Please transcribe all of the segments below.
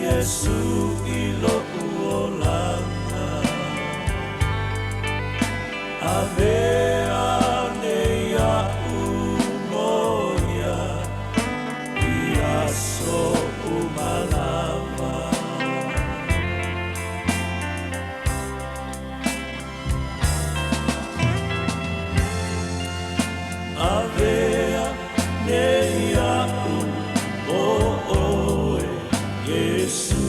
Iesu i lo'u olaga. Avea nei a'u mo ia i aso uma lava. Avea nei a'u o oe Iesu.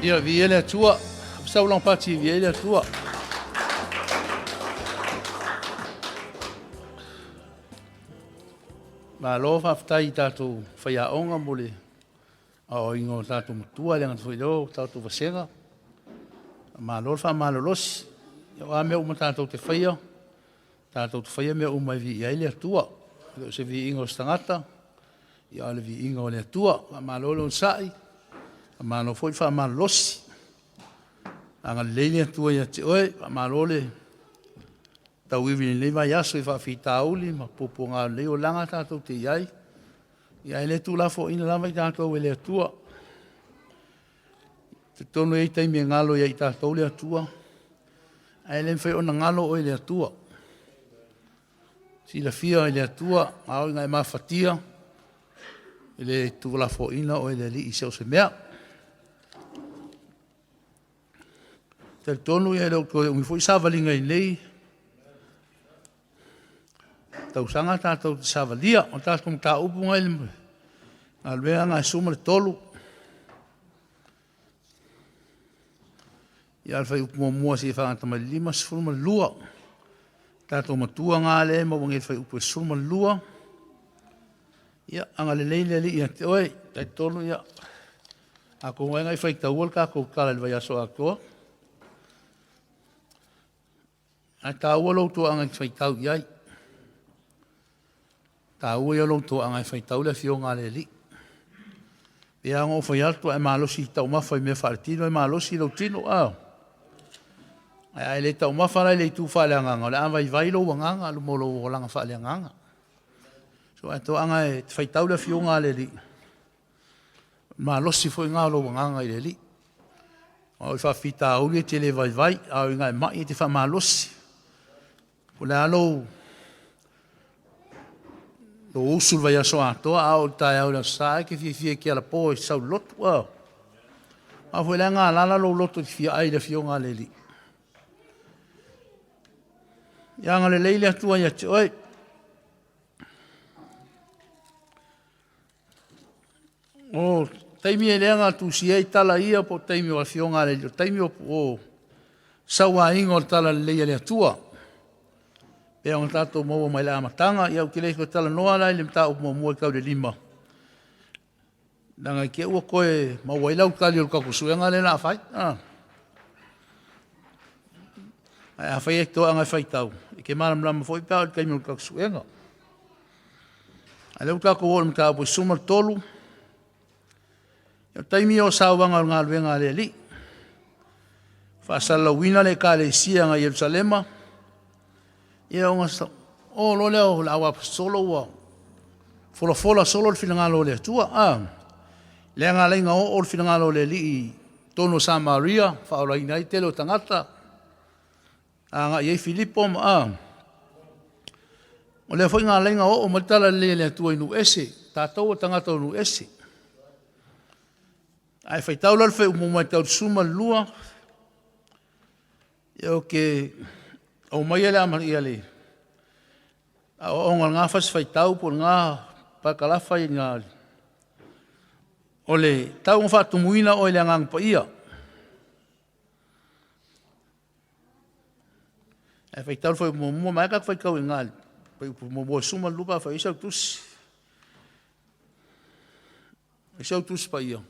Ia, viia le Atua. Sau laupati, viia le Atua. Malo faafetai i tatou faiaoga mo le aoaoina o tatou matua, e le gata foi i lea o tatou vasega. Malo le faamalolosi. Ia o a mea uma tatou te faia, tatou te faia mea uma e viia ai le Atua. E le o se viiga o se tagata, a o le viiga o le Atua. Faamalo le onosai, faamalo foi le faamalolosi. Agalelei le Atua ia te oe, faamalo le tauivi i lenei vaiaso i faafitauli ma puapuaga o lenei olaga tatou te i ai, ae le tuulafoaiina lava i tatou e le Atua. E talitonu e i ai taimi e galo ia i tatou le Atua, ae le mafai ona galo oe e le Atua. E silafia e le Atua, a oo ina e mafatia, e le tuulafoaiina oe e le Alii i so o se mea. E talitonu e le o toe umi foi savaliga i lenei tausaga tatou te savalia. O le tatou mataupu na i le Galuega 13, ia o le fuaiupu 1 seia fagata mai i le 52. Tatou matua na lea e maua nei i le fuaiupu e 12. Ia, agalelei le Alii ia te oe. Talitonu, ia, atonu ai na e faitaua le tatou tala i le vaiaso atoa, ae taua lou toaga e te faitau i ai. Taua ia o lou toaga e faitau le Afioga a le Alii. E pei lava ona ou fai atu, a e malosi i taumafa i mea faaletino e malosi lou tino. Ae a e le taumafa la i le itu faaleagaga, o le a vaivai lou agaga mo lou olaga faaleagaga. So, ae toaga e te faitau le Afioga a le Alii, malosi foi lena o lou agaga i le Alii. Aua o le faafitauli e te le vaivai, a oo ina e mai e te faamalosi. Po o le a lou usu i le vaiaso atoa, a oo i le taeao o le Aso Sa e te fiafia e te alapo e sau i le lotu a. Aua foi o la e galala lou loto e te fia ai i le Afioga a le Alii. Ia agalelei le Atua ia te oe. O taimi e lea na tusia ai tala ia po o taimi o afioga a le Alii, o taimi o sauaina o le talalelei a le Atua. Pei ona tatou maua mai le amataga. Ia ou te le toe talanoa la i le mataupu muamua e tau i le 5, leaga i te i ua toe maua ai lau tali o le tatou suega lea o le a fai. Ae afai e toaga e faitau, e te malamalama foi pe a oo i le taimi o le tatou suega. A o lea ua tatou oo i le mataupu e 13, o le taimi ia o sauaga o le galuega a le Alii, faasalalauina le Ekalesia na Ierusalema, ia ona o loa lea o le au aposetolo ua folafola solo le finagalo o le Atua, a. Lea na ala ai ona oo le finagalo o le Alii i totonu o Samaria, faaolaina ai le tele o tagata, agai ai Filipo ma a. O lea foi na ala ai ona oo mai le talalelei a le Atua i nuu ese, tatou o tagata o nuu ese. Ae faitau la le fuaiupu mai le 12, ia ou te aumaia le, le aoaoga o lena fasi faitau po o lena parakalafa i le, o le tau ina faatumuina oe i le Agaga Paia. Ae faitau le fuaiupu muamua, vaea tatou faitau i ina i le fuaiupu muamua e 12 pe afai e i ai sau tusi. E i ai sau Tusi Paia?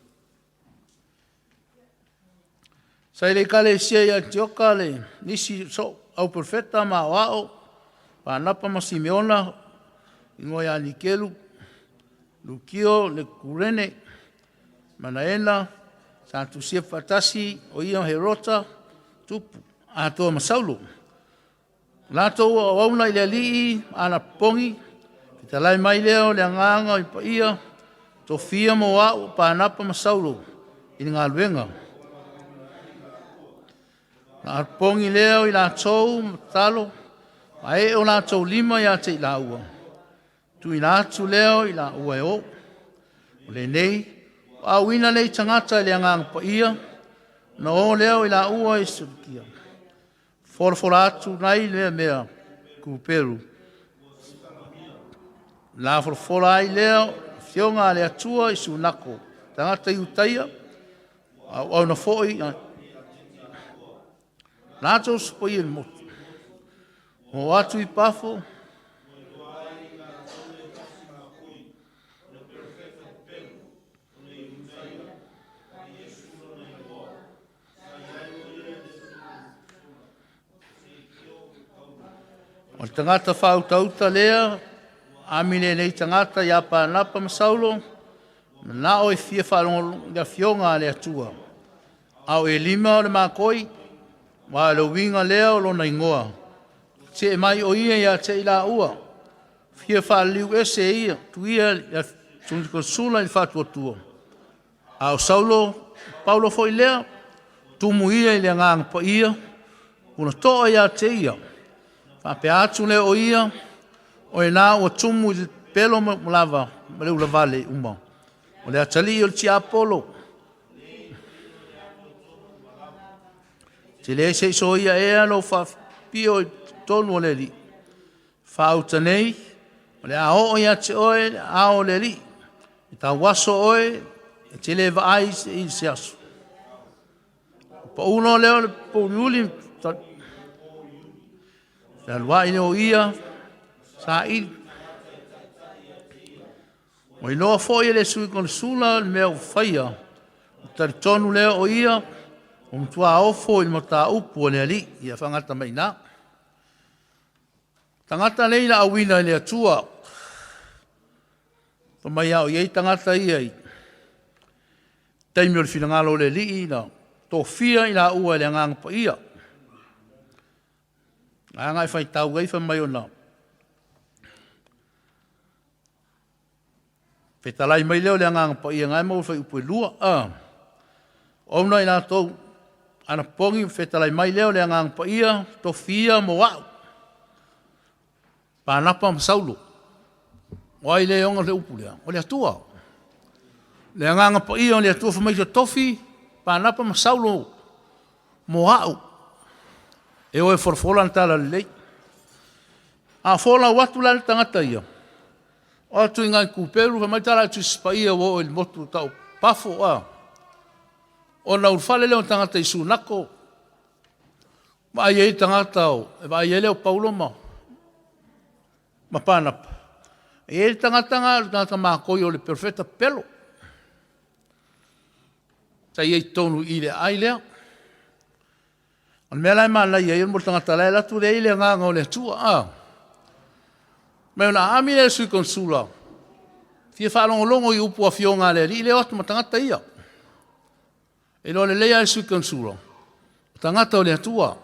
Sa i le Ekalesia i Atioka le nisi au perofeta ma aoao, Panapa ma Simeona, igoa ia Nikeru, Lukio le Kurene, Manaena, sa tusia faatasi o ia ma Herota tupu, atoa ma Saulo. O latou o auauna i le Alii ma anapopogi Fetalai mai lea o le Agaga i Paia, tofia mo a'u o Panapa ma Saulo i le galuega. Na apogi lea o i latou ma tatalo, ma ee o latou lima ia te i laua, tuuina atu lea o i laua e o. O lenei, ua auina nei tagata i le Agaga Paia, ona o lea o i laua i Selukia, folafola atu ai lea mea i Kuperu, na folafola ai lea o Afioga a le Atua i Sunako, tagata Iutaia, auauna foi a latou usufai le motu. Oo atu i Pafo O le tagata faautauta lea, ami lenei tagata ia Paranapa ma Saulo, manao e fia faalogologo i le Afioga a le Atua. A o Elima o le makoi, aua o le uiga lea o lona igoa, tetee mai o ia ia te i laua, fia faaliliu ese atu ia i le konesula i le faatuatua. A o Saulo, o Paulo foi lea, tumu ia i le Agaga Paia, ulatoa ia te ia, faapea atu lea o ia, “Oe la ua tumu i le pepelo lava ma le ulavale uma, o le atalii o le tiapolo, e te le se i soia ea lou faapio i totonu o le Alii? Faauta nei, o le a oo ia te oe le aao o le Alii, e tauaso oe e te le vaai i se aso.” Pau loa lea o le pouliuli, fealuai lea o ia, saili. Ua iloa foi e le sui konesula le mea ua faia, ona talitonu lea o ia ua matua ofo i le mataupu a le alii. Ia faagata mai i ina. O tagata nei na auina e le Atua, fai mai a o i ai tagata ia i taimi o le finagalo o le Alii na tofia i laua e le Agaga Paia. Leaga e faitau ai fai mai ona fetalai mai lea o le Agaga Paia, na e maua i le fuaiupu e 2. Ona i latou anapogi fetalai mai lea o le Agaga Paia, tofia mo a'u, Panapa ma Saulo. O ai lea e ona le upu lea? O le Atua. Le Agaga Paia o le Atua fai mai totofi Panapa ma Saulo mo a'u e o e folafola le talalelei. A folau atu la le tagata ia, o atu i ina i Kuperu fai mai le tala a le Tusi Paia ua oo i le motu e tau o Pafo, ona ulufale lea o tagata i Sunako, vaai ai tagata e vaai ai le o Paulo ma Panapa, e i ai le tagata lena o le tagata makoi o le perofeta pepelo, sa i ai i totonu i i le aai lea. O le mea la e manaia ai mo le tagata o la e alu atu lea e i ai le Agaga o le Atua, a. Ma ona aami lea o le sui konesula, fia faalogologo i upu afioga a le alii lea e o atu ma tagata ia. E iloa lelei lava e le sui konesula, o tagata o le Atua.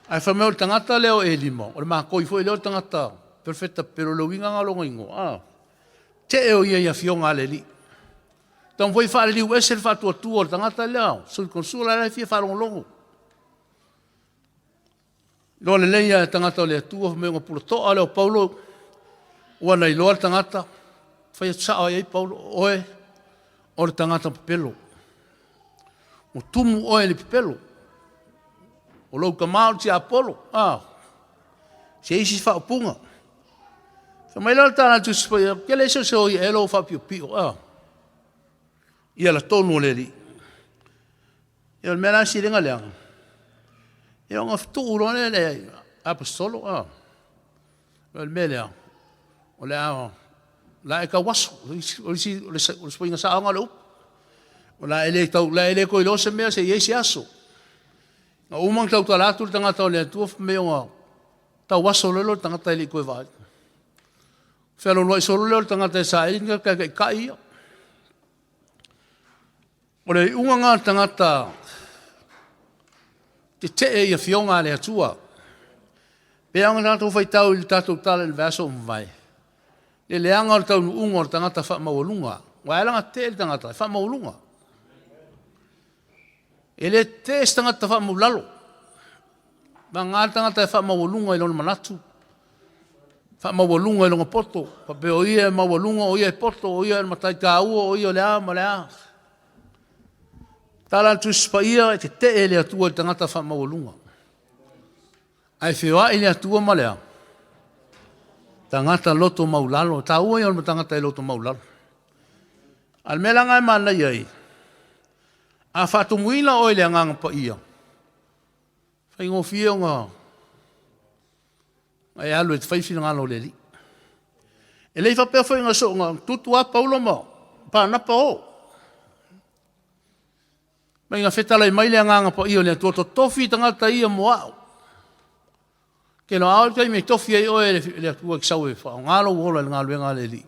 Ae fai mai o le tagata lea o Elima, o le makoi foi lea o le tagata perofeta pepelo o le uiga lena o lona igoa, a. Tee o ia i afioga a le alii. Taumafai e faaliliu ese le faatuatua o le tagata lea, sui konesula la e fia faalogologo. Iloa lelei lava e tagata o le Atua fai mai ona pulatoa lea o Paulo ua na iloa le tagata, fai atu sao lava i ai Paulo, o oe o le tagata pepelo, ua tumu oe i le pepelo, o lou tama o le tiapolo, a, se isi faaupuga. Fai mai lea o le tala a le Tusi Paia, ou te le sosoia ea lou faapiopio, a, i alatonu o le Alii. Ia o le mea la e sili ai ona leaga, ia ona tuu loa lea e le Aposetolo, a. O le mea lea, o le a e tauaso, o le faiga saoga o le upu. O le a e le toe iloa se mea seia i ai se aso. Na uma ona tautala atu le tagata o le Atua fai mai ona tauaso loa lea o le tagata e le i toe vaai. Fealualuai solo lea o le tagata e saili ni tagata e taitai ia. O le iuga lena a le tagata tetee i afioga a le Atua. E pei lava ona tatou faitau i le tatou tala i le vaiaso ua mavae. Le leaga o le taunuuga o le tagata faamaualuga. Ua ala ona tetee le tagata, e faamaualuga. E le tetee se tagata faamaulalo. Vagana le tagata e faamaualuga i lona manatu, faamaualuga i lona poto, faapea o ia e maualuga, o ia e poto, o ia o le matai taua, o ia o le a ma le a. Tala a le Tusi Paia, e tetee le Atua i le tagata faamaualuga, ae feoai le Atua ma le a? Tagata loto maulalo. E taua ia o le tagata e loto maulalo. A o le mea la lena e manaia ai, a faatumuina oe i le Agaga Paia, faigofie ona e alu e fai le finagalo o le Alii. E le faapea foi na soona tutu lava Paulo ma Paranapa o. Mai na fetalai mai le Agaga Paia o le Atua, totofi tagata ia mo au. Ke loa ao le taimi e tofi ai oe e le Atua e te sau e faaaoga lou ola i le galuega a le Alii.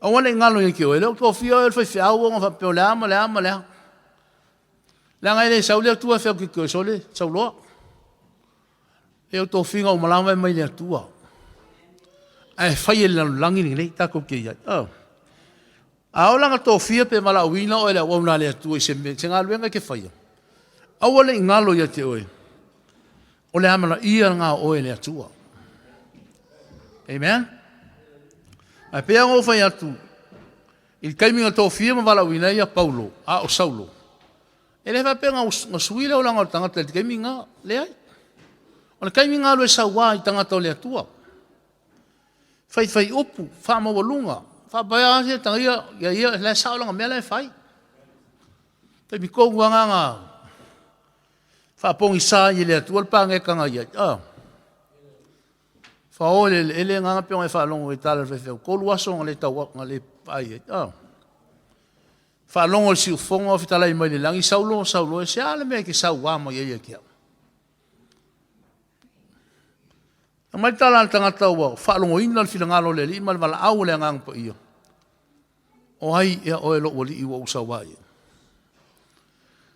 Aua ne i galo ia te oe, le o tofia oe o le faifeau ona faapea o le a ma le a ma le a. Leaga e le sau le Atua e fai atu ia te oe, sole, sau loa. E o tofiga uma lava e mai le Atua. Ae fai e le lalolagi lenei tatou te i ai. Oh. A oo la ina tofia pe valaauina oe e le auauna a le Atua i se mea, se galuega e te faia, aua ne i galo ia te oe, o le amanaia lena o oe e le Atua. Amen? Ae pei ona ou fai atu, i le taimi na tofia ma valaauina ai ia Paulo, a o Saulo, e le faapea na sui le olaga o le tagata i le taimi lena, leai. O le taimi na alu e saua i tagata o le Atua. Faifai upu, faamaualuga, faapea lava se ia, ia, ia, la e sao lana mea la e fai. Taimi tonu lava na faapogisa ai e le Atua le paneta na i ai. Oh. Fao le eleele na pe ona e faalogo i tala faifeau, 3 aso na le tau na le vaai ai. Oh. Faalogo i le siufofoga o fetalai mai le lagi, Saulo, Saulo, e se a le mea e te sauā mai ai ia te au? Aumai le tala a le tagata ua faalogoina le finagalo o le Alii ma le valaau o le Agaga Paia. O ai ea oe lou Alii ua ou sauā i ai?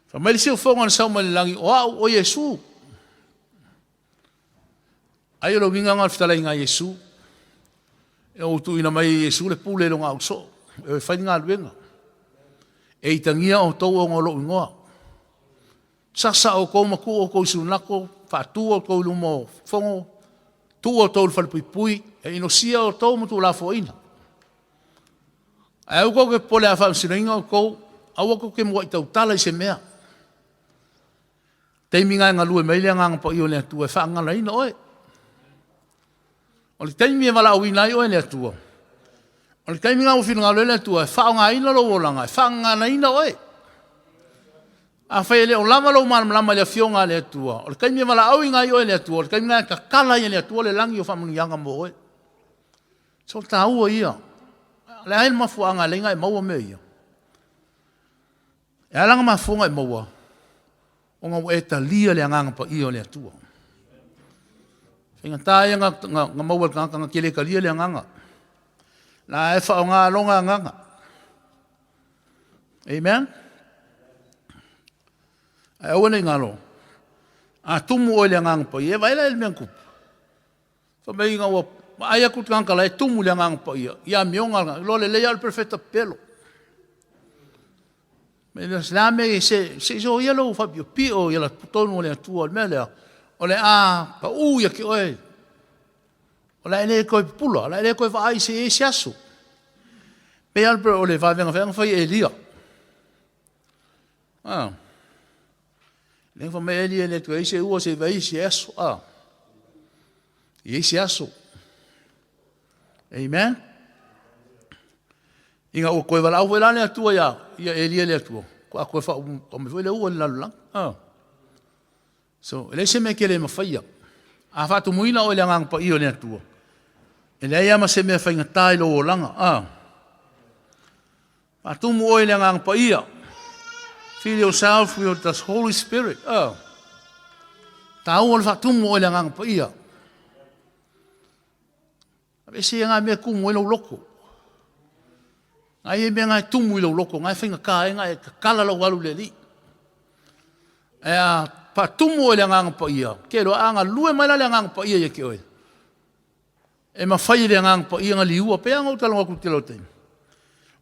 Fai mai le siufofoga na sau mai le lagi, o au o Iesu. Ai o le uiga lena o le fetalaiga a Iesu. E ou tuuina mai e Iesu le pule i lona ausoo, e o e fai le galuega. E itagia outou ona o lou igoa. Sasa outou ma tuu outou i sunako, faatu outou i luma o fono, tuu outou i le falepuipui, e inosia outou ma tuulafoaina. Ae aua tou te popole a faamasinoina outou, aua tou te muai tautala i se mea. Taimi na e galue mai ai le Agaga Paia o le Atua e faagalaina oe. O le taimi e valaauina ai oe e le Atua, o le taimi na ua finagalo ai le Atua e faaaogaina lou olaga, e faagaganaina oe. Afai e le o lava lou malamalama i le Afioga a le Atua, o le taimi e valaauina ai oe e le Atua, o le taimi na e tatala ai e le Atua le lagi o faamanuiaga mo oe. So taua ia. O le a le mafuaaga e ala ai ona e maua mea ia? E ala ona mafua ona e maua, ona ua e talia le Agaga Paia o le Atua. Faigata ia na, na, na maua e le tagata na te le talia le Agaga. La e faaaoga lona agaga. Amen? Ae aua ne i galo, a tumu oe i le Agaga Paia, e vaai la i le mea na tupu. Fai mai ina ua vaai atu le tagata la e tumu i le Agaga Paia, i amioga, iloa lelei lava o le perofeta pepelo. Me le a me se se so ia lou faapiopio ia la tonu o le Atua, o le mea lea, o le a pau ia te oe. O le a e le toe pupula, o le a e le toe vaai se i se aso. Pei lava o le vavega feaga fai e Elia. Ah. Lea fai mai Elia e le toe i se ua se i se aso. Ah. I se aso. Amen. Ina ua toe valaau foi la le Atua ia, ia Elia le Atua, a toe faauma foi le ua i le lalolagi. Ah. So, e leai se mea e te le mafaia. A faatumuina oe i le Agaga Paia o le Atua, e leai lava ma se mea faigata i lou olaga. Ah. Faatumu oe i le Agaga Paia. Fill yourself with the Holy Spirit. Oh. Tāua le faatumu oe i le Agaga Paia. Aveese ia ngā mea tumu ai lou loko. Ngā ia mea ngā tumu i lou loko, ngā whainga ai, ngā e kakala lau alu le alii. E a faatumu oe le Agaga Paia, ke loa a galue mai la le Agaga Paia ia ke oe. E mafai e le Agaga Paia ona liua, pei lava ona ou talanoa atu i le tele o taimi.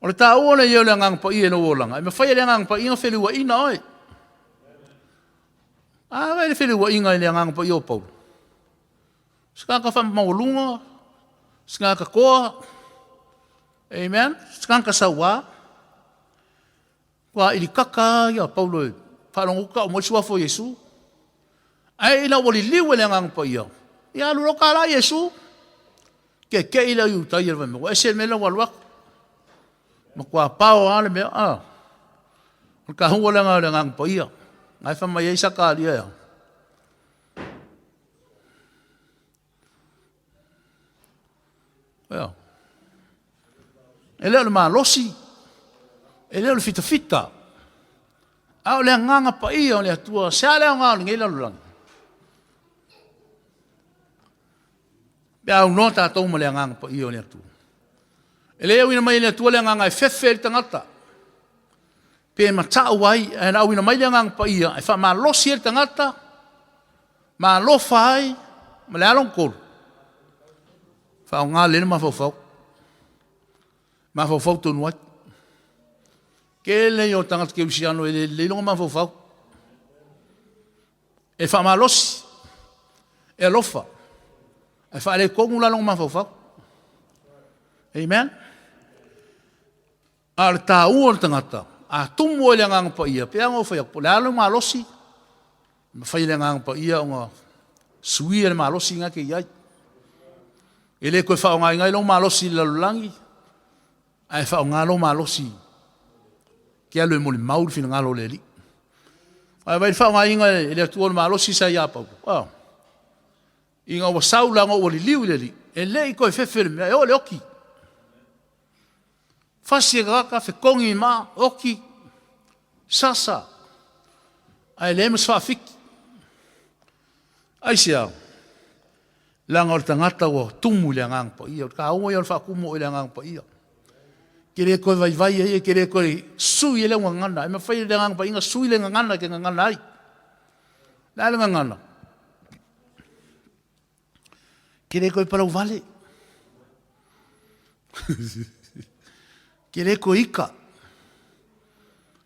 O le taua lea o le Agaga Paia i lou olaga, e mafai e le Agaga Paia ona feliuaina oe. A vaai i le feliuaiga i le Agaga Paia o Paulo? Se tagata faamaualuga, se tagata toa, amen, se tagata sauā. Matua ilikaka lava ia Paulo e faalogo atu tau mai le suafa o Iesu. Ae ina ua liliu e le Agaga Paia, ia alu loa tala Iesu. Keke'i le au Iuta fai mai, ua ese le mea lea ua alu atu. Matua pao lava le mea, a. O le taua lena o le Agaga Paia. Na e fai mai ai Sakaria e a? Ioe. E le o le malosi, e le o le fitafita, a o le Agaga Paia o le Atua. Se a le aoga o lenei lalolagi? Pe a aunoa tatou ma le Agaga Paia o le Atua. E le auina mai e le Atua le agaga e fefe ai le tagata, pe matau ai, ae na auina mai le Agaga Paia e faamalosi ai le tagata, ma alofa ai, ma le a lona tolu? Faaaoga lelei le mafaufau, mafaufau tonu ai. Tele ia o tagata kerisiano e le lelei lona mafaufau. E faamalosi, e alofa, ae faaletonu la lona mafaufau. Amen? A o le taua o le tagata, a tumu oe i le Agaga Paia, pei lava ona ou fai atu, po o le a lou malosi, e mafai e le Agaga Paia ona suia le malosi lena e te i ai. E le toe faaaogaina ai lou malosi i le lalolagi, ae faaaoga lou malosi e te alu e molimau le finagalo o le Alii. Ae vaai i le faaaogaina e le Atua o le malosi sa ia Paulo, a? Ina ua sau leaga ua liliu i le Alii, e le i toe fefe i le mea, e oo i le oti. Fasi e tagata, fetogi i maa, oti, sasa, ae leai ma se faafiki. Aisea? Leaga o le tagata ua tumu i le Agaga Paia. O le taua ia o le faatumu oe i le Agaga Paia. E te le toe vaivai ai, e te le toe sui ai lau gagana. E mafai e le Agaga Paia ona sui le gagana e te gagana ai. O le a le gagana? E te le toe palauvale. E te le toe ika.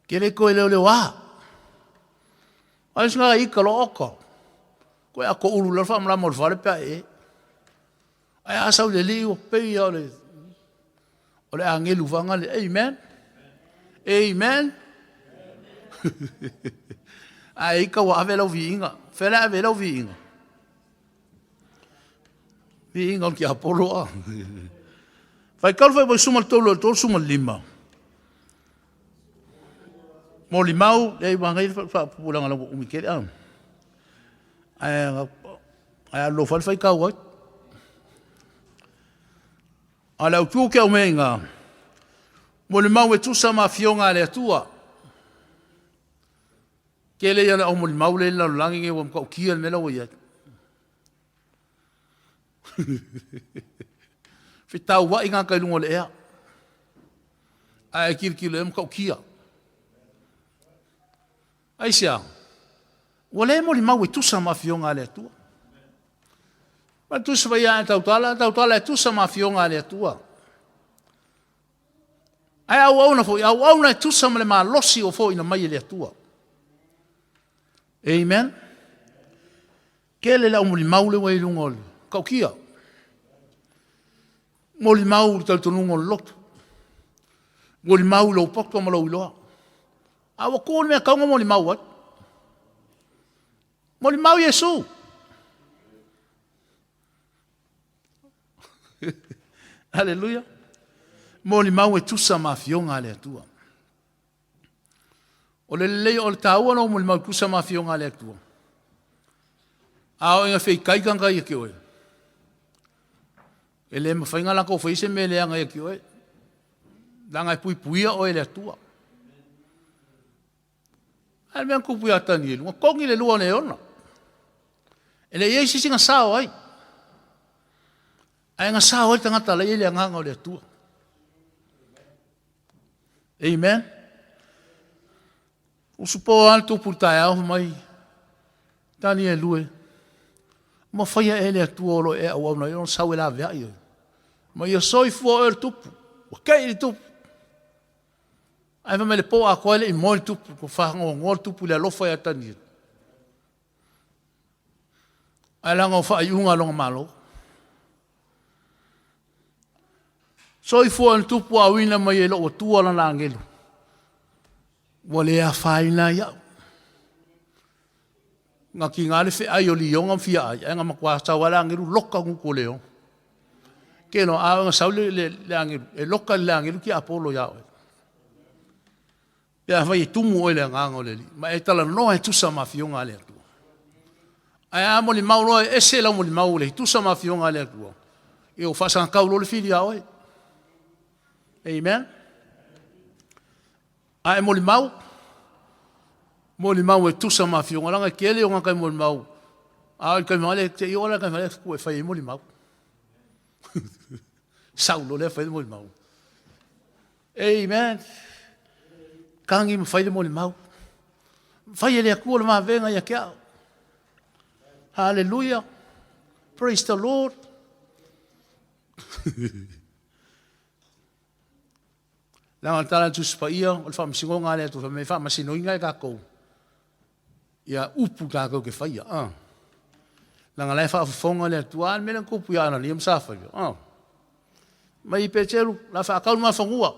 E te le toe leoleoā. Ai sina ika loa oka. Koe a toulu loa le faamalama o le fale pe a e. Ae a sau i le alii ua pei lava o le o le agelu faagale. Amen. Amen. Ae ika ua ave lau viiga. Fea le ave lau viiga? Viiga o le tiapolo a. Faitau foi 13 35. Molimau, e ua ngai faapupulaga ua umi tele a. Ae ae alu loa le faitau ai. A o le autu ke au mea i ngā, molimau e tusa ma afioga a le Atua. Tele ia o le au molimau le lalolagi nei ua matautia le mea la ua i ai. Fetauai gata i luga o le ea. Ae tilotilo e matautia. Aisea? Ua le molimau e tusa ma afioga a le Atua. Ma tusa vai a tautala, tautala e tusa ma afioga a le Atua. Ae auauna foi, auauna e tusa ma le malosi ua foina mai e le Atua. Amen. Tele le au molimau le ua i luga o le tautia. Molimau le talitonuga o le loto. Molimau i lou poto ma lou iloa. A ua tu le mea tau na molimau ai. Molimau Iesu. Aleluia. Molimau e tusa ma afioga a le Atua. O le lelei o le taua lou molimau tusa ma afioga a le Atua. A o ina feitai tagata ia te oe, e le mafai ona latou faia se mea leaga ia te oe, leaga e puipuia oe e le Atua. A le mea na tupu ia Tanielu, na togi le lua o le ona. E le i ai se isi na sao ai. Ae na sao ai le tagata la i ai le agaga o le Atua. Amen. Usupo lava le tupu i le taeao fai mai, Tanielu e, Mafaia ea le Atua o lo o e auauna ai ona sau e laveai oe. Ma ia soifua oe le tupu, ua kei le tupu. Ae fai mai le po atoa e le i moe le tupu, ua faanoanoa le tupu i le alofa ia Tanielu. Ae leaga o faaiuga a lona malo. Soifua le tupu ua auina mai e lou Atua lana agelu, ua le afaina ai au. Na tiga le feai o lioga ma fiaai, ae na matua sau lava le agelu loka gutu o leoga. Ke loa, a na sau le, le, le agelu, e loka le agelu tiapolo ia oe. Pe afai e tumu oe i le Agaga o le Alii, ma e talanoa e tusa ma afioga a le Atua. Ae a molimau loa e ese lau molimau le tusa ma afioga a le Atua, ia ua faasagatau loa le fili ia oe. Amen. A e molimau, molimau e tusa ma afioga, leaga e tele o gata e molimau, a o le taimi lea, te i oo la i le taimi lea e fai ai molimau. Sau loa lea fai le molimau. Amen. Tagi ma fai le molimau. Fai e le Atua le vavega ia te au. Hallelujah. Praise the Lord. Leaga o le tala a le Tusi Paia, o le faamasinoga a le Atua, fai mai e faamasinoina e tatou ia upu tatou te faia. Ah. Leaga la e faafofoga le Atua, a le mea lea na tupu ia Anania ma Safaira. Ah. Mai Peteru, la faatau le mafanua.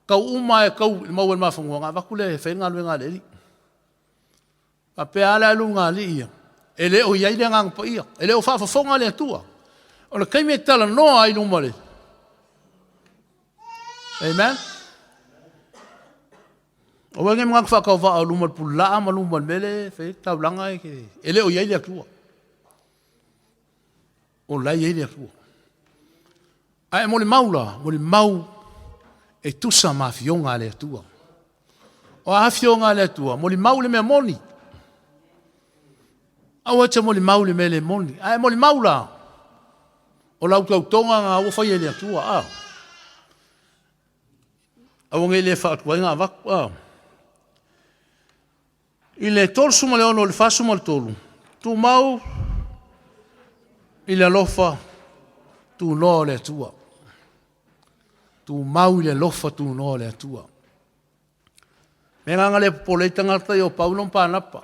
Tau uma e tau i maua le mafanua, na avatu lea e fai le galuega a le Alii. Faapea lava le alu alii ia, e le o i ai le Agaga Paia, e le o faafofoga le Atua. O le taimi e talanoa ai luma le Amen. Aua ne i manatu faatauvaa o luma o le pulaa ma luma o le mea lea e fai ai le taulaga e le o i ai le Atua. O la e i ai le Atua. Ae molimau la, molimau e tusa ma afioga a le Atua. O a afioga a le Atua, molimau le mea moni. Aua e te molimau le mea le moni. Ae molimau la, o lau tautoga na ua faia e le Atua. A. Aua ne i le faatuai na avatu. A. I le 36 i le 43, tumau i le alofa tunoa o le Atua. Tumau i le alofa tunoa o le Atua. Me agaga le popole ai tagata ia o Paulo ma Panapa.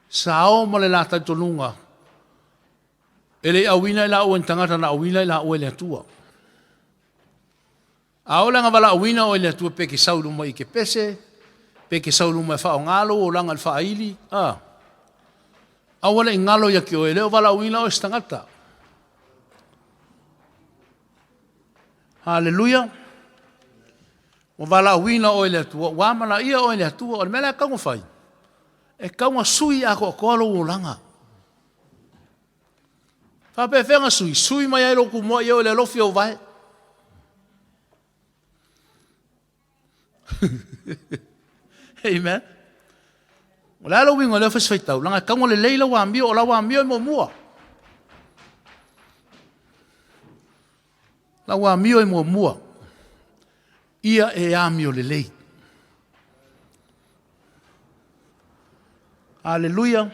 Sao ma le la talitonuga e le i auina i laua ni tagata na auina i laua e le Atua. A oo la ina valaauina oe e le Atua pe e te sau i luma i ke pese, pe e te sau i luma e faaaoga lou olaga i le faaili, a, aua ne i galo ia te oe, e le o valaauina oe e se tagata. Haleluia! Ua valaauina oe e le Atua, ua amanaia oe e le Atua. O le mea la e tatau ona fai, e tatau ona sui atoatoa lou olaga. Faapefea ona sui? Sui mai ai lou tumuai e oo i le alofi o ou vae. Amen. O le a le uiga o lea fasi faitau? Leaga e tatau ona lelei lau amio, o lau amio e muamua. Lau amio e muamua. Ia e amio lelei. Aleluia.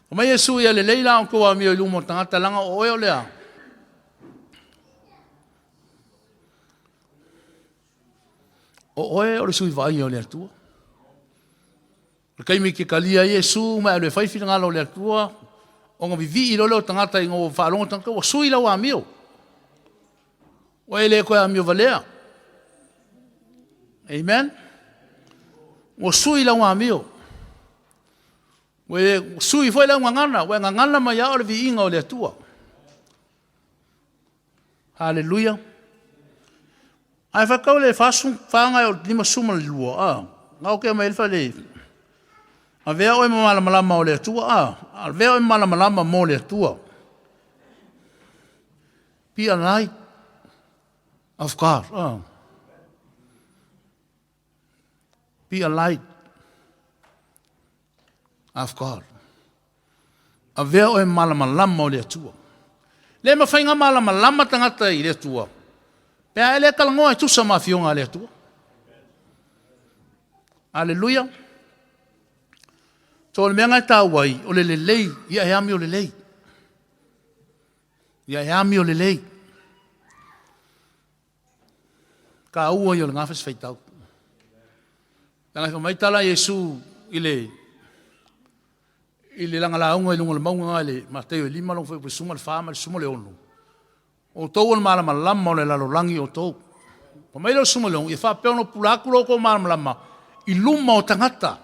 O mai Iesu ia lelei la outou amio i luma o tagata, leaga o oe o le a? O oe o le sui vaaia o le Atua. O le taimi e te talia ai Iesu ma e alu e fai finagalo o le Atua, ona vivii loa lea o tagata ina ua faalogo tagata ua sui lau amio. Ua e le toe amio valea. Amen. Ua sui lau amio. Ua e sui foi lau gagana, ua e gagana mai lava o le viiga o le Atua. Haleluia. Ae faitau le 40 e o le 52, a, na o te mai ai le fale, avea oe ma malamalama o le Atua, a, avea oe ma malamalama mo le Atua. Be a light of God. Oh. Be a light of God. Avea oe malamalama o le Atua. Le mafai na malamalama tagata i le Atua. Pe a e le talanoa e tusa ma afioga a le Atua. Aleluia. So o le mea lena e taua ai, o le lelei, ia e amio lelei. Ia e amio lelei. Taua ia o lena fasi faitau. Leaga e fai mai tala a Iesu i le i le lana lauga i luga o le mauga i le Mateo e 5 lona fuaiupu 14 ma le 16, o outou o le malamalama o le lalolagi outou. Fai mai lea o le 16, ia faapea ona pupula atu lo outou malamalama i luma o tagata,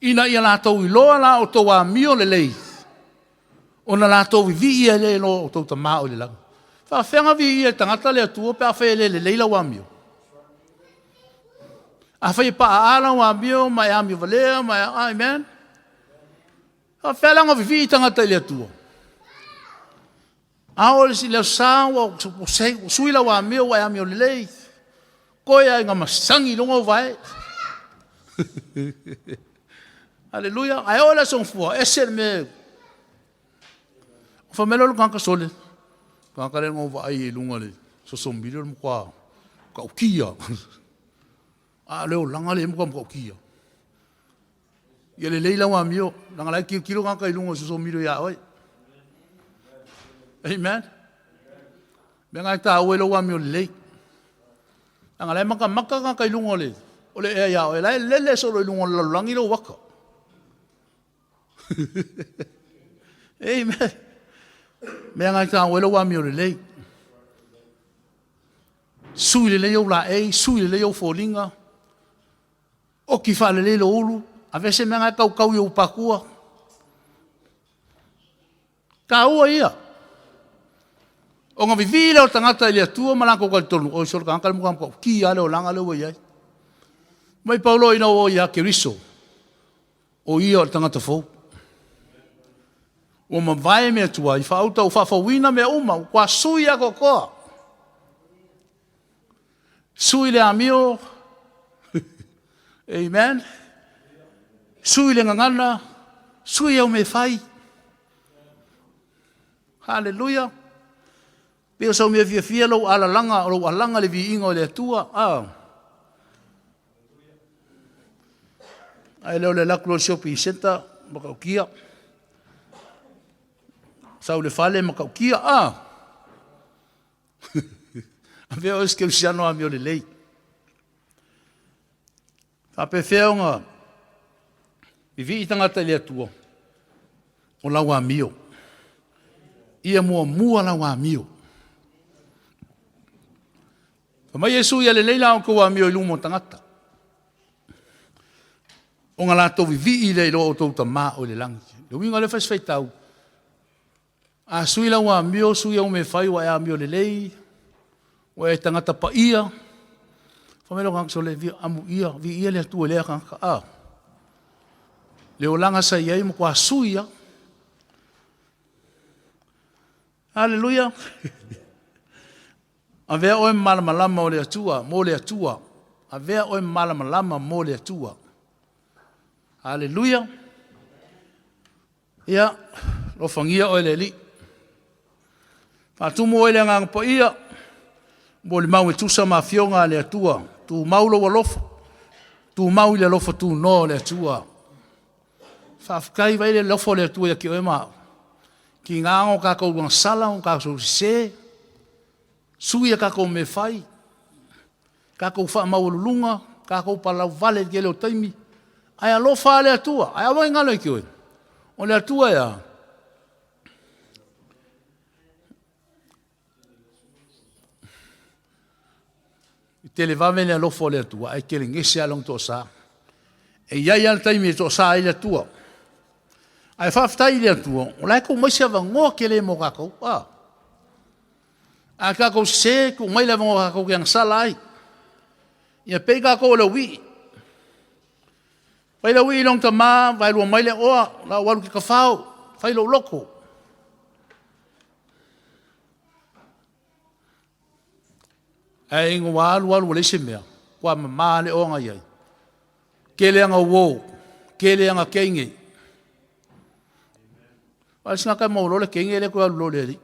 ina ia latou iloa la outou amio lelei, ona latou vivii ai lea i lo outou Tama o i le lagi. E faapefea ona viia e tagata le Atua pe afai e le lelei lau amio? Afai e paa lau amio ma e amio valea ma e, amen? E faapefea la ona vivii tagata i le Atua? A oo i le Aso Sa ua sui lau amio ua e amio lelei, toe lava ina masagi loa ona vae. Aleluia. Ae oo i le Aso Gafua, ese le mea. Fai mai lea o le tagata, sole, le tagata lea na ou vaai i luga o le social media o le matua matautia lava. A o le olaga lea e matua matautia. Ia lelei lau amio, leaga o la e tilotilo tagata i luga o le social media ia oe. Amen. O le mea lena e taua ai lou amio lelei. Leaga o la e matamata tagata i luga o le ea ia oe, o la e lele solo i luga o le lalolagi lou ata. Amen. O le mea lena e taua ai lou amio lelei. Sui lelei ou laei, sui lelei ou foliga, oti faalelei lou ulu, aveese mea na e tautau i ou upatua. Taua ia, ona vivii lea o tagata i le Atua ma latou talitonu, oi sole, o le tagata lea e matua matautia lava le olaga lea ua i ai. Fai mai Paulo ina ua ia Keriso, o ia o le tagata fou. Ua mavae mea tuai, faauta ua faafouina mea uma, ua matua sui atoatoa. Sui le amio, amen, sui le gagana, sui au mea e fai. Haleluia! Pei o sau mea fiafia lou alalaga, o lou alaga i le viiga o le Atua. Ae le o le alu atu loa i le shopping centre, matautia. Sau i le fale, matautia. Avea oe o se kerisiano amio lelei. Faapefea ona vivii tagata i le Atua? O lau amio. Ia muamua lau amio. Fai mai Iesu, ia lelei la outou amio i luma o tagata, ona latou vivii lea i lo outou Tama o i le lagi. Le uiga o lea fasi faitau, a sui lau amio, sui au mea e fai, ua e amio lelei, ua e tagata paia, fai mai lou tagata, sole, amuia, viia le Atua i lea tagata. Le olaga sa i ai matua sui lava. Aleluia! Avea oe ma malamalama o le Atua, mo le Atua. Avea oe ma malamalama mo le Atua. Aleluia! Ia, alofagia oe le Alii. Faatumu oe i le Agaga Paia, molimau e tusa ma afioga a le Atua. Tumau lou alofa, tumau i le alofa tunoa o le Atua. Faafetai, vaai le alofa o le Atua ia te oe ma au. Tiga ona tatou agasala, ona tatou sese, sui a tatou mea e fai, tatou faamaualuluga, tatou palauvale i le tele o taimi, ae alofa lava le Atua. Ae aua ne i galo ia te oe, o le Atua e a? E televave le alofa o le Atua, ae telegese lava lona toasa. E i ai lava le taimi e toasa ai le Atua. Ae faafetai i le Atua, o la e tuu mai se avanoa tele mo tatou. A tatou sese, tuu mai le avanoa tatou te agasala ai. Ia pei tatou o le uii. Fai le uii i lona tama, vaelua mai le oa, o le a ou alu ou te tafao, fai lou loto. Ae ina ua alu alu ua leai se mea, ua mama lava le oa na i ai, tele ana uo, tele ana teine. Aua o le isi tagata e maua loa le teine e le toe alu loa i le alii.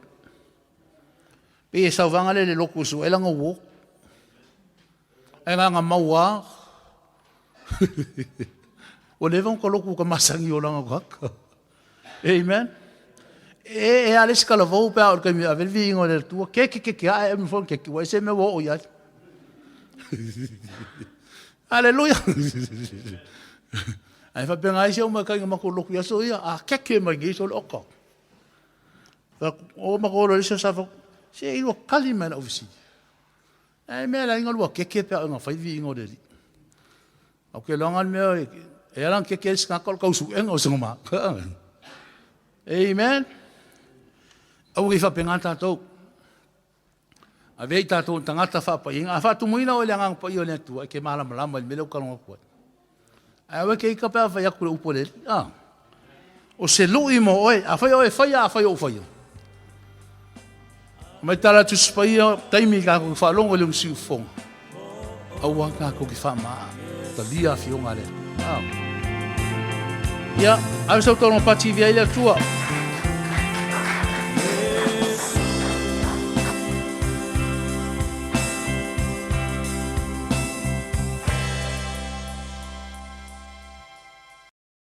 Pei e sauvaga lea i le lotu e sue ai lana uo. Ae na ona maua lava. Ua leva ona ta lotu ua ta masani i olaga o tagata. Amen. E a le isi talavou pe a oo i le taimi e ave ai le viiga o le Atua, keke keke ae ave ifo le keke, ua ese mea ua oo i ai. Aleluia! Ae faapena ai si au matai na matou lotu i aso ia, a keke mai nei sole oka. O matou o loa i le isi aso sa fai atu, se i lua tali mai lava i lau fesili. O le a le mea e ala ai ona lua keke pe a oo ina fai le viiga o le Alii? Ou te iloaina le mea e ala ona keke ai le isi tagata o le tau suega o sona mata. Amen. Aua ne i faapena tatou. Avea i tatou o tagata faapaiaina. A faatumuina oe i le Agaga Paia o le Atua, e te malamalama i le mea lea ou te talanoa atu ai. Ae aua e te ita pe a fai atu i le upu a le Alii. A. O se lui mo oe. Afai o oe e faia, afai o ou faia. Mai tala Tusi Paia, taimi tatou te faalogo i le siufofoga. Aua tatou te faamaa. Talia afioga a le Atua. Ia, ave sau taulaga pati i ai le Atua.